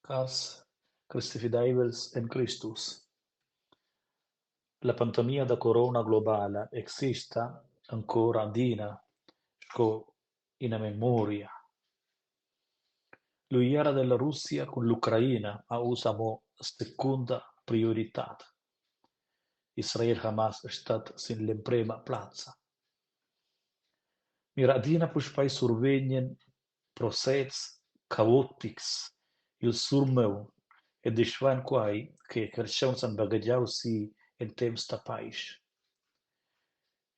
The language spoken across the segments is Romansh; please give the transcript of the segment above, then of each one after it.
Cars cristifideivels en Cristus. La pandemia da corona globala exista ancora adina sco ina memoria. L'uiara dalla Russia cun l'Ucraina ha ussa mo secunda prioritad. Israel-Hamas stat sin l'emprema plazza. Mira adina puspei survegnan process caotics il surmaun e disfan quei che carstgauns han baghegiau si en temps da paisch.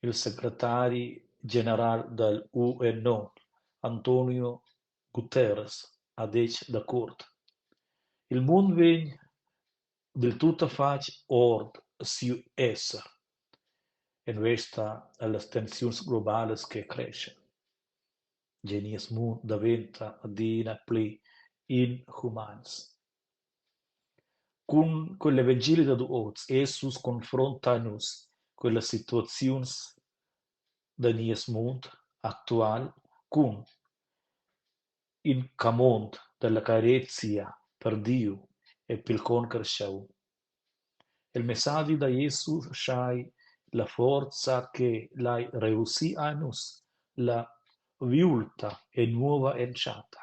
Il secretari general dall'UNO, Antonio Guterres, ha detg dacuort: Il mund vegn diltuttafatg ord siu esser en vesta allas tensiuns globalas che creschan. Gie nies mund daventa adina pli inhumans. Cun quell'evangeli dad oz Jesus confronta nus quellas situaziuns da nies mund actual cun in camond dalla carezia per Diu e pil concarstgaun. El messadi da Jesus schai la forza che lai reussir a nus la viulta e nova entschatta.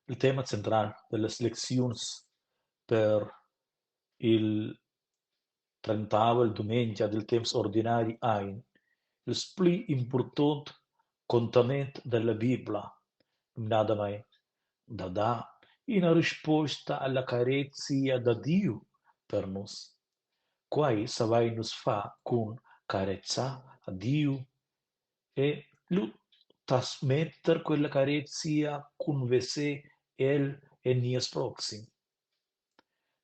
Il tema central dallas lecziuns per il trentavel dumengia dil temps ordinari ein ils pli impurtont contament dalla bibla, numnadamein da dar ina risposta alla carezia da Diu per nus. Quei savein nus far cun carezar a Diu e lu transmetter quella carezia cun veser el en nies proxim.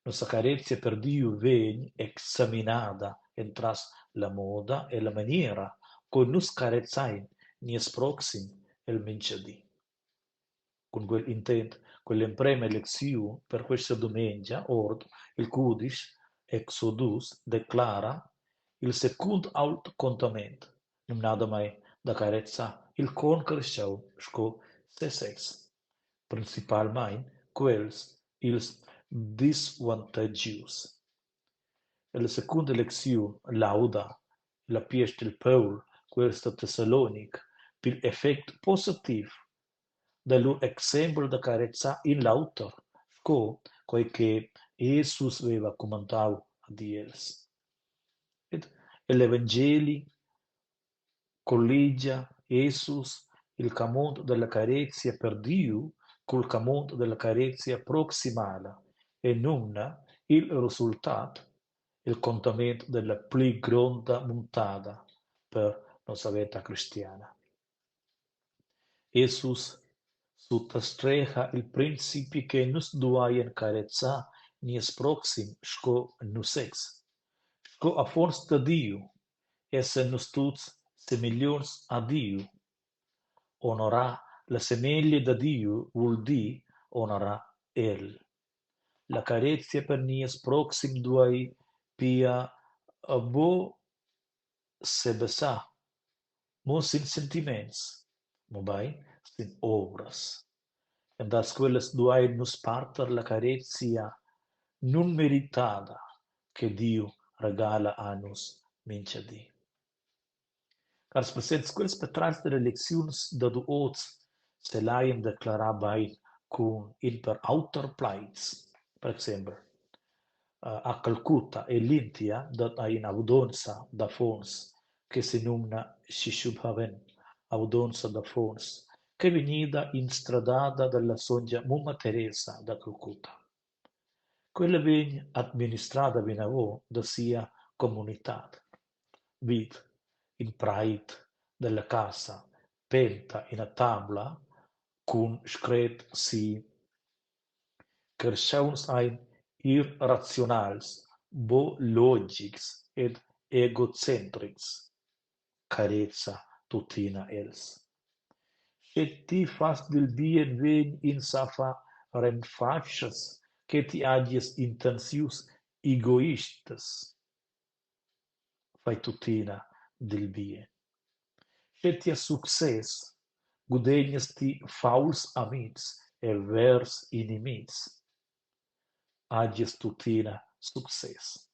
Nossa carezia per Diu vegn examinada entras la moda e la maniera co nus carezein nies proxim el mintgadi. Cun quel intent quell'emprema lecziun per questa dumengia ord il cudisch Exodus declara il secund ault contament, numnadamein da carezar il concarstgaun sco sesez, principalmein quels ils disvantagius. Ella secunda lecziun lauda l'apiestel Paul quels da Tessalonic pigl effect positiv da lur exempel da carezar in l'auter, sco quei che Jesus veva cumandau ad els. Ed egl evangeli colligia Jesus il camond dalla carezia per Diu cul camond dalla carezia proximala e numna il resultat il contament dalla pli gronda muntada per nossa veta cristiana. Jesus suttastreha il principi che nus dueien carezar nies proxim sco nusezs. Sco affons da Diu essan nus tuts semeglions a Diu. Honorar la semeglia da Diu vul dir honorar el. La carezia per nies proxim duei pia buc sebasar mo sin sentiments, mobein sin ovras. Entras quellas duein nus parter la carezia nunmeritada che Diu regala a nus mintga di. Cars presents, quels patratgs dalla lecziuns dad oz selaien declarar bein cun in per auter plaids. Per exempel, a Calcutta ell'India dat ei in'avdonza d'affons che senumna Shishubhavan, avdonza d'affons, ch'ei vegnida instradada dalla sontga mumma Teresa da Calcutta. Quella vegn administrada vinavon da sia communitad. Vid in preit dalla casa penta ina tabla cun scret si Carstgauns ein irraziunals, buc logics ed egocentrics. Carezia tuttina els. Sche ti fas dil bien vegn ins a far renfatschas che ti hagies intenziuns egoistas. Fai tuttina dil bien. Sche ti has success, gudegnas ti fauls amitgs. e vers inimis. Hagies tuttina success.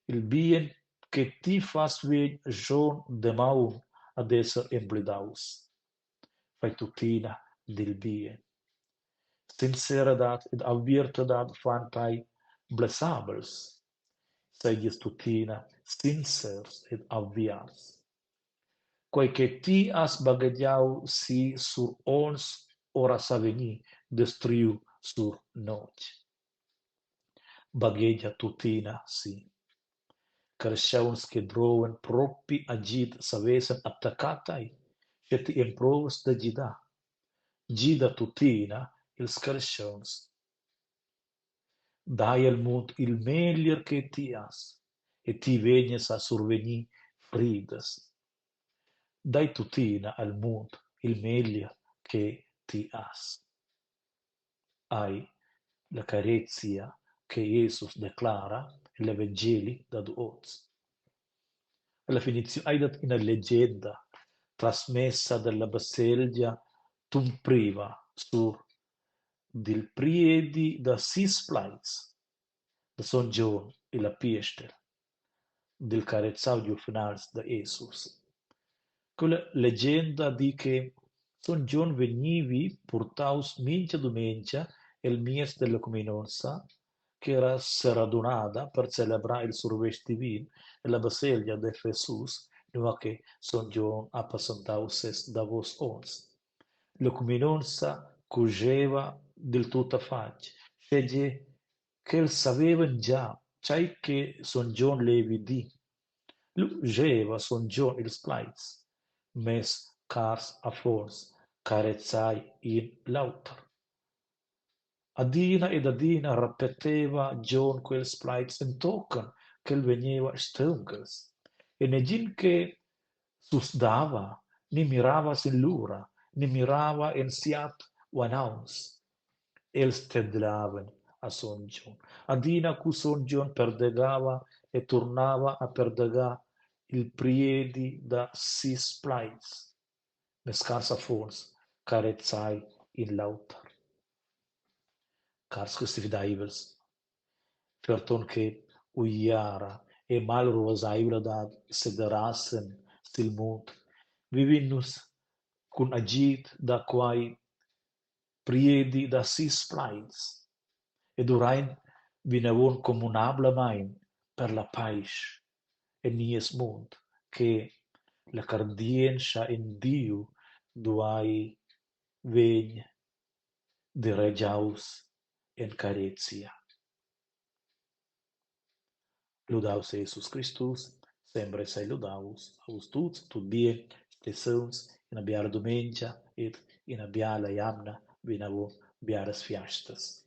Il bien che ti fas vegn schon damaun ad esser emblidaus. Fai tuttina dil bien. Sinceradad ed aviartadad fan tei blessabels. Seigies tuttina sincers ed aviarts. Quei che ti has baghegiau si sur onns ora sa vegnir destruiu sur notg. Baghegia tuttina si. Carstgauns che drovan propi agid savessen attaccar tei, sche ti emprovas da gidar. Gida tuttina ils carstgauns. Dai al mund il meglier che ti has e ti vegnas a survegnir fridas. Dai tuttina al mund il meglier che ti has. Ei la carezia che Jesus declara egl evangeli dad oz. Alla finiziun ei dat ina legenda trasmessa dalla baselgia tumpriva sur dil priedi da sis plaids da sogn Gion igl apiestel dil carezau giuvnals da Jesus. Quella legenda di che sogn Gion vegnivi purtaus mintga dumengia el miez della cuminonza ch'era seradunada per celebrar il survetsch divin ella baselgia d'Efesus, nua che sogn Gion ha passentau ses davos onns. La cuminonza cuscheva dil tuttafatg, schegie ch'els savevan gia tgei che sogn Gion levi dir. Lu scheva sogn Gion ils plaids: Mes cars affons, carezai in l'auter. Adina ed adina repeteva Gion quels plaids entochen ch'el vegneva staunchels e negin che susdava ni mirava sin l'ura ni mirava en siat u anauns. Els tedlavan a sogn Gion. Adina cu sogn Gion perdegava e turnava a perdegar il priedi da sis plaids. Mes cars affons, carezai in l'auter. Cars cristifideivels, ferton che uiara e malruasseivladad sederasen sil mund, vivin nus cun agid da quei priedi da sis plaids ed urein vinavon communablamein per la paisch en nies mund che la cardientscha en Diu duei vegn diregiaus en carezia. Ludaus Jesus Cristus, sempre sei ludaus, a vus tuts, tut bien, stei sauns, ina biala dumengia ed ina biala jamna vinavon biaras fiastas.